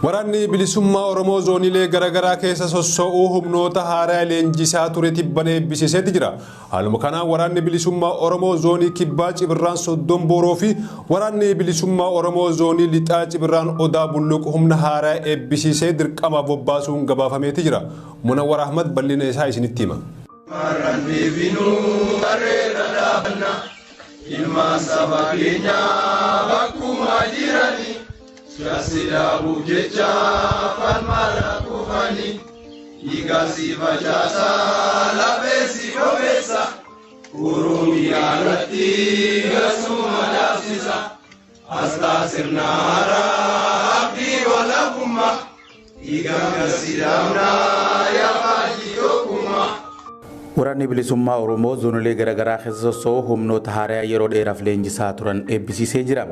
Waraanni bilisummaa Oromoo zooniilee garaagaraa keessa sossoo'uu humnoota haaraa leenjisaa ture tibbana eebbisiiseeti jira. Haaluma kanaan waraanni bilisummaa Oromoo zoonii kibbaa Cibirraan Soddon Booroo fi waraanni bilisummaa Oromoo zoonii lixaa Cibirraan Odaa Bulluq humna haaraa eebbisiisee dirqamaaf bobbaasuun gabaafameeti jira. Munawwar Ahmad bal'ina isaa isinitti hima. Ilmaan saba keenyaa bakkuma jiranii siyaasi dhaabuuf jecha falmaadha kufanii dhiigaa si facaasaa lafee si bobeessa Oromiyaa irratti gasuma dhaabsisa asxaa sirna haaraa abdii walabummaa dhiigaan gasi dhaabnaa yaafaaji tokkummaa. Waraanni bilisummaa Oromoo zoonolee garaagaraa keessa sossoo'u humnoota haaraa yeroo dheeraaf leenjisaa turan eebbisiisee jira.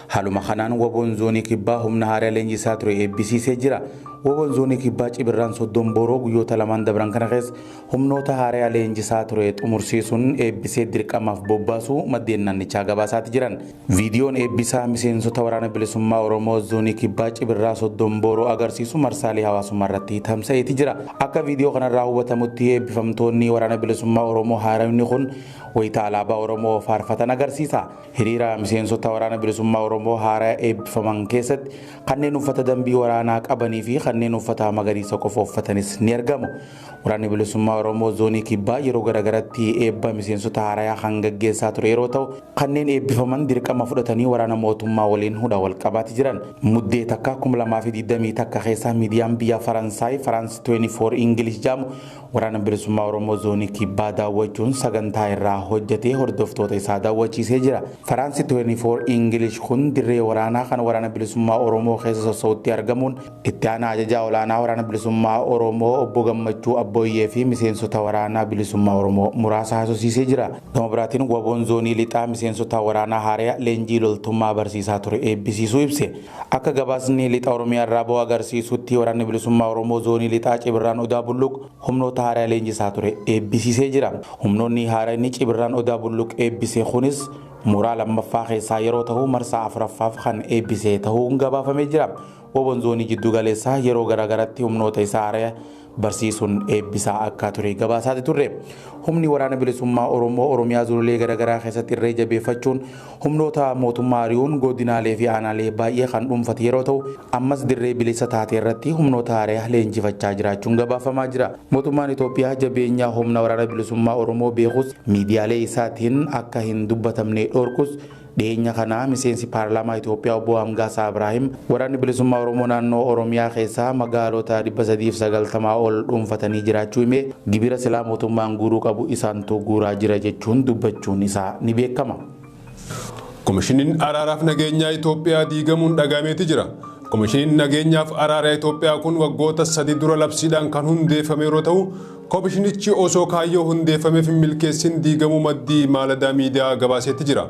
Haaluma kanaan waboon zoonii kibbaa humna haaraa leenjisaa ture eebbisiisee jira. Waboon zoonii kibbaa Cibirraan Soddon Booroo guyyoota lamaan dabran kana keessa humnoota haaraa leenjisaa ture xumursiisuun eebbisee dirqamaaf bobbaasuu maddeen naannichaa gabaasaati jiran. Viidiyoon eebbisaa miseensota waraana bilisummaa Oromoo zoonii kibbaa Cibirraa Soddon Booroo agarsiisu marsaalee hawaasummaa irratti tamsa'eeti jira. Akka viidiyoo kanarraa hubatamutti eebbifamtoonni waraana bilisummaa Oromoo haaromni kun wayita alaabaa Oromoo faarfatan agarsiisa. Hiriira miseensota waraana bilisummaa Oromoo haaraa eebbifaman keessatti kanneen uffata dambii waraanaa qabanii fi kanneen uffata magariisa qofa uffatanis ni argamu. Waraanni bilisummaa Oromoo zoonii kibbaa yeroo garaagaratti eebba miseensota haaraa kan gaggeessaa ture yeroo ta'u kanneen eebbifaman dirqama fudhatanii waraana mootummaa waliin hudha wal qabaati jiran. Muddee takka 2021 keessa miidiyaan biyya Faransaay Faraans 24 Ingilish jedhamu waraana bilisummaa Oromoo zoonii kibbaa daawwachuun sagantaa irraa hojjetee hordoftoota isaa daawwachiisee jira. Faraansi 24 Ingilish kun dirree waraanaa kan waraana bilisummaa Oromoo keessa sossoo'utti argamuun itti aanaa ajajaa olaanaa waraana bilisummaa Oromoo obbo Gammachuu Abbooyyee fi miseensota waraanaa bilisummaa Oromoo muraasa haasofsiisee jira. Gama biraatiin waboon zoonii lixaa miseensota waraanaa haaraa leenjii loltummaa barsiisaa ture eebbisiisuu ibse. Akka gabaasni lixa Oromiyaa irraa bu'aa agarsiisutti waraanni bilisummaa Oromoo zoonii lixaa Cibirraan Odaa Bulluq humnoota haaraa leenjisaa ture eebbisiisee jira. Humnoonni haaraan Cibirraan Odaa Bulluq eebbise kunis mooraa lammaffaa keessaa yeroo ta'u marsaa afuraffaaf kan eebbise ta'uun gabaafamee jira. Waboon zoonii jiddu galeessaa yeroo garaagaratti humnoota isaa haaraa barsiisuun eebbisaa akka ture gabaasaati turre. Humni waraana bilisummaa Oromoo Oromiyaa zoonilee garaagaraa keessatti irree jabeeffachuun humnoota mootummaa ari'uun godinaalee fi aanaalee baay'ee kan dhuunfate yeroo ta'u ammas dirree bilisa taate irratti humnoota haaraa leenjifachaa jiraachuun gabaafamaa jira. Mootummaan Itoophiyaa jabeenya humna waraana bilisummaa Oromoo beekus miidiyaalee isaatiin akka hin dubbatamne dhorkus dhiyeenya kanaa miseensi paarlaamaa Itoophiyaa obbo Hamgaasaa Ibraahim waraanni bilisummaa Oromoo naannoo Oromiyaa keessaa magaalota 390 ol dhuunfatanii jiraachuu himee gibira silaa mootummaan guuruu qabu isaantu guuraa jira jechuun dubbachuun isaa ni beekama. Komishiniin Araaraaf Nageenyaa Itoophiyaa diigamuun dhagahameeti jira. Komishiniin Nageenyaaf Araaraa Itoophiyaa kun waggoota 3 dura labsiidhaan kan hundeeffame yeroo ta'u komishinichi osoo kaayyoo hundeeffameef hin milkeessin diigamuu maddii maaladaa miidiyaa gabaaseetti jira.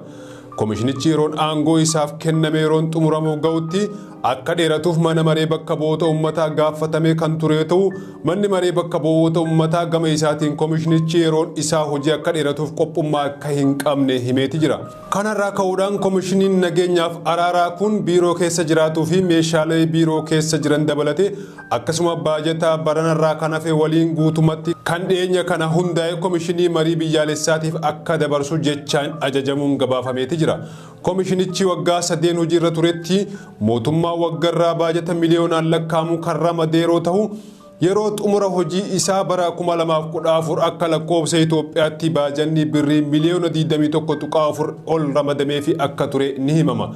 Komishinichi yeroon aangoo isaaf kenname yeroon xumuramuuf ga'utti akka dheeratuuf mana maree bakka bu'oota uummataa gaafatamee kan ture yoo ta'u manni maree bakka bu'oota uummataa gama isaatiin komishinichi yeroon isaa hojii akka dheeratuuf qophummaa akka hin qabne himeeti jira. Kanarraa ka'uudhaan komishiniin nageenyaaf araaraa kun biiroo keessa jiraatuu fi meeshaalee biiroo keessa jiran dabalatee akkasuma baajataa baranarraa kan hafe waliin guutumatti kan dhiyeenya kana hundaa'e komishinii marii biyyaalessaatiif akka dabarsu jechaan ajajamuun gabaafameeti jira. Komishinichi waggaa 3 hojiirra turetti mootummaa waggarraa baajata miliyoonaan lakkaa'amu kan ramadee yeroo ta'u yeroo xumura hojii isaa bara 2014 akka lakkoofsa Itoophiyaatti baajanni birrii miliyoona 21.4 ol ramadamee fi akka ture ni himama.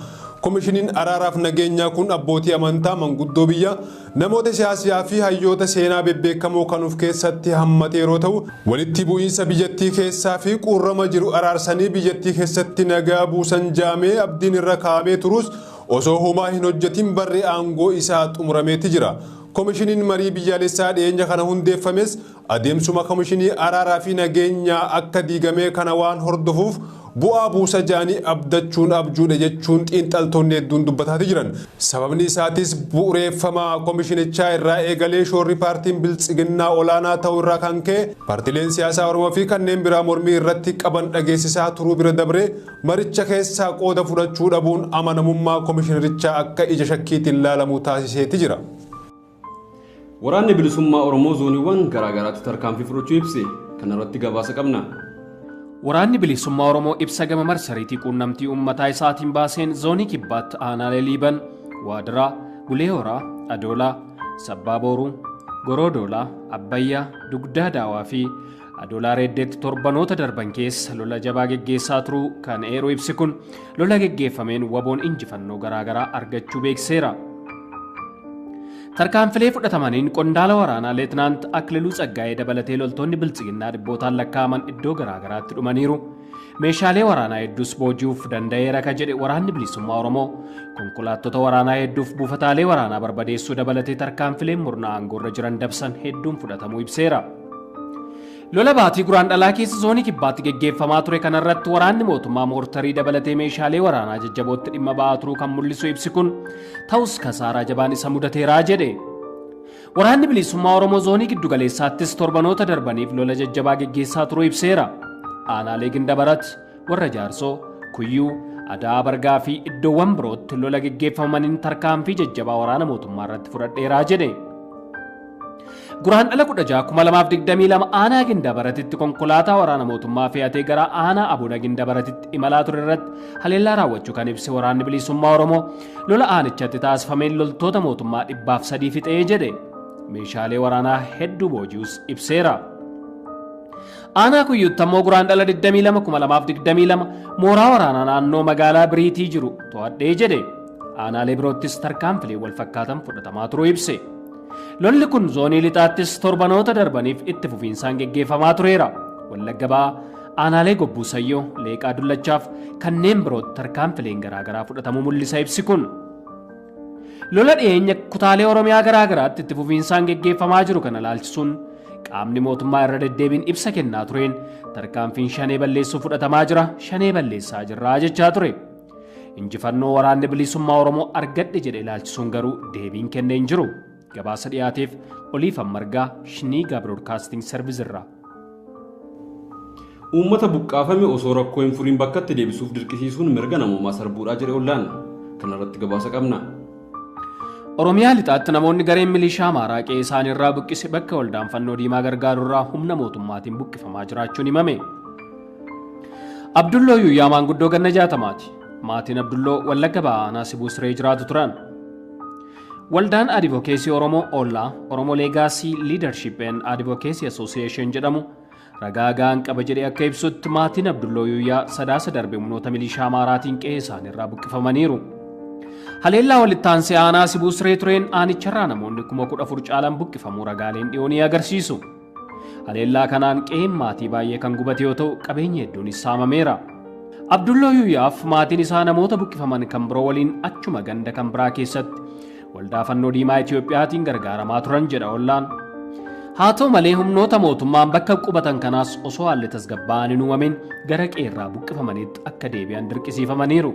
Komishiniin Araaraaf Nageenyaa kun abbootii amantaa, manguddoo biyyaa, namoota siyaasaa fi hayyoota seenaa bebbeekamoo kan of keessatti hammate yeroo ta'u walitti bu'iinsa biyyattii keessaa fi quurrama jiru araarsanii biyyattii keessatti nagaa buusan jaamee abdiin irra kaa'amee turus osoo homaa hin hojjetin barri aangoo isaa xumurameeti jira. Komishiniin marii biyyaalessaa dhiyeenya kana hundeeffames adeemsuma komishinii araaraa fi nageenyaa akka diigamee kana waan hordofuuf bu'aa buusa jaanii abdachuun abjuudha jechuun xiinxaltoonni hedduun dubbataati jiran. Sababni isaatis bu'uureeffama komishinichaa irraa eegalee shoorri paartiin biltsiginnaa olaanaa ta'uu irraa kan ka'e paartileen siyaasaa Oromoo fi kanneen biraa mormii irratti qaban dhageessisaa turuu bira dabree maricha keessaa qooda fudhachuu dhabuun amanamummaa komishinerichaa akka ija shakkiitiin ilaalamu taasiseeti jira. Waraanni bilisummaa Oromoo zooniiwwan garaagaraatti tarkaanfii fudhachuu ibse. Kanarratti gabaasa qabna. Waraanni bilisummaa Oromoo ibsa gama marsariitii quunnamtii uummataa isaatiin baaseen zoonii kibbaatti aanaalee Liiban, Waadiraa, Bulee Horaa, Adoolaa, Sabbaa Booruu, Gorodoolaa, Abbayyaa, Dugdaa Daawaa fi Adoolaa Reeddeetti torbanoota darban keessa lola jabaa geggeessaa turuu kan eeru ibsi kun lola geggeeffameen waboon injifannoo garaagaraa argachuu beekseera. Tarkaanfilee fudhatamaniin qondaala waraanaa Leetinaant Akililuu Tsaggaayee dabalatee loltoonni biltsiginnaa dhibbootaan lakkaa'aman iddoo garaagaraatti dhumaniiru. Meeshaalee waraanaa hedduus booji'uuf danda'eera ka jedhe waraanni bilisummaa Oromoo konkolaattota waraanaa hedduuf buufataalee waraanaa barbadeessuu dabalatee tarkaanfileen murna aangoorra jiran dabsan hedduun fudhatamuu ibseera. Lola baatii guraandhalaa keessa zoonii kibbaatti geggeeffamaa ture kanarratti waraanni mootummaa moortarii dabalatee meeshaalee waraanaa jajjabootti dhimma ba'aa turuu kan mul'isu ibsi kun ta'us kasaaraa jabaan isa mudateeraa jedhe. Waraanni bilisummaa Oromoo zoonii giddugaleessaattis torbanoota darbaniif lola jajjabaa geggeessaa turuu ibseera. Aanaalee Gindabarat, Warra Jaarsoo, Kuyyuu, Adaa Bargaa fi iddoowwan birootti lola geggeeffamaniin tarkaanfii jajjabaa waraana mootummaa irratti fudhadheeraa jedhe. Guraandhala 16,2022 aanaa Gindabaratitti konkolaataa waraana mootummaa fe'atee gara aanaa Abuna Gindabaratitti imalaa ture irratti haleellaa raawwachuu kan ibse waraanni bilisummaa Oromoo lola aanichatti taasifameen loltoota mootummaa 303 fixee jedhe. Meeshaalee waraanaa hedduu booji'us ibseera. Aanaa Kuyyuutti ammoo guraandhala 22,2022 mooraa waraanaa naannoo magaalaa Biriitii jiru to'adhee jedhe. Aanaalee biroottis tarkaanfilee wal fakkaatan fudhatamaa turuu ibse. Lolli kun zoonii lixaattis torbanoota darbaniif itti fufiinsaan geggeeffamaa tureera. Wallagga Ba'aa, aanaalee Gobbuu Sayyoo, Leeqaa Dullachaaf kanneen birootti tarkaanfileen garaagaraa fudhatamuu mul'isa ibsi kun. Lola dhiyeenya kutaalee Oromiyaa garaagaraatti itti fufiinsaan geggeeffamaa jiru kana ilaalchisuun qaamni mootummaa irra deddeebiin ibsa kennaa tureen tarkaanfiin shanee balleessuu fudhatamaa jira, shanee balleessaa jirraa jechaa ture. Injifannoo waraanni bilisummaa Oromoo argadhe jedhe ilaalchisuun garuu deebiin kennee hin jiru. Gabaasa dhiyaateef Oliifan Margaa Shiniigaa Broadcasting Service irraa. Uummata buqqaafame osoo rakkoo hin furiin bakkatti deebisuuf dirqisiisuun mirga namoomaa sarbuudhaa jedhe ollaan. Kanarratti gabaasa qabna. Oromiyaa lixaatti namoonni gareen milishaa Amaaraa qe'ee isaaniirraa buqqise bakka waldaan fannoo diimaa gargaarurraa humna mootummaatiin buqqifamaa jiraachuun himame. Abdulloo Yuuyyaa maanguddoo ganna 60ti. Maatiin Abdulloo Wallagga Ba'aa aanaa Sibuu Siree jiraatu turan. Waldaan Advocacy Oromoo Ollaa Oromoo Legacy Leadership and Advocacy Association jedhamu ragaa ga'aan qaba jedhee akka ibsutti maatiin Abdulloo Yuuyyaa sadaasa darbe humnoota milishaa Amaaraatiin qe'ee isaaniirraa buqqifamaniiru. Haleellaa walitti aansee aanaa Sibuu Siree tureen aanicharraa namoonni 14,000 caalan buqqifamuu ragaaleen dhiyoo ni agarsiisu. Haleellaa kanaan qe'een maatii baay'ee kan gubate yoo ta'u qabeenya hedduunis saamameera. Abdulloo Yuuyyaaf maatiin isaa namoota buqqifaman kan biroo waliin achuma ganda kan biraa keessatti waldaa fannoo diimaa Itiyoophiyaatiin gargaaramaa turan jedha ollaan. Haa ta'u malee humnoota mootummaan bakka qubatan kanaas osoo haalli tasgabbaa'aan hin uumamin gara qeerraa buqqifamanitti akka deebi'an dirqisiifamaniiru.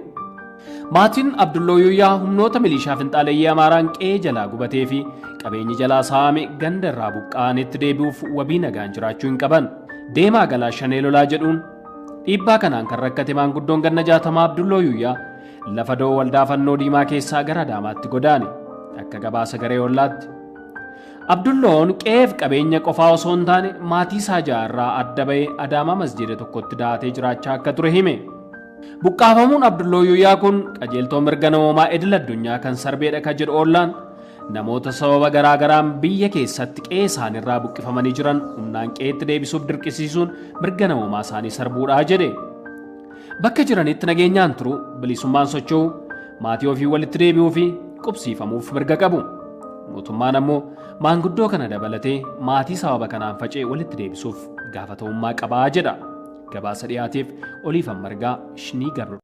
Maatiin Abdulloo Yuuyyaa humnoota milishaa finxaaleyyii Amaaraan qe'ee jalaa gubatee fi qabeenyi jalaa saamame ganda irraa buqqa'anitti deebi'uuf wabii nagaan jiraachuu hin qaban. Deemaa galaa shanee lolaa jedhuun dhiibbaa kanaan kan rakkate maanguddoon ganna 60 Abdulloo Yuuyyaa lafa da'oo waldaa fannoo diimaa keessaa gara Adaamaatti godaane. Akka gabaasa garee ollaatti. Abdulloon qe'eef qabeenya qofaa osoo hin taane maatii isaa jaarraa adda ba'ee Adaamaa masjiida tokkotti daatee jiraachaa akka ture hime. Buqqaafamuun Abdulloo Yuuyyaa kun qajeeltoo mirga namoomaa idil addunyaa kan sarbeedha ka jedhu ollaan namoota sababa garaagaraan biyya keessatti qe'ee isaaniirraa buqqifamanii jiran humnaan qe'eetti deebisuuf dirqisiisuun mirga namoomaa isaanii sarbuudhaa jedhe. Bakka jiranitti nageenyaan turu, bilisummaan socho'u, maatii ofii walitti deebi'uu fi qubsiifamuuf mirga qabu. Mootummaan ammoo maanguddoo kana dabalatee maatii sababa kanaan faca'e walitti deebisuuf gaafatamummaa qabaa jedha. Gabaasa dhiyaateef Oliifan Margaa Shiniigaa.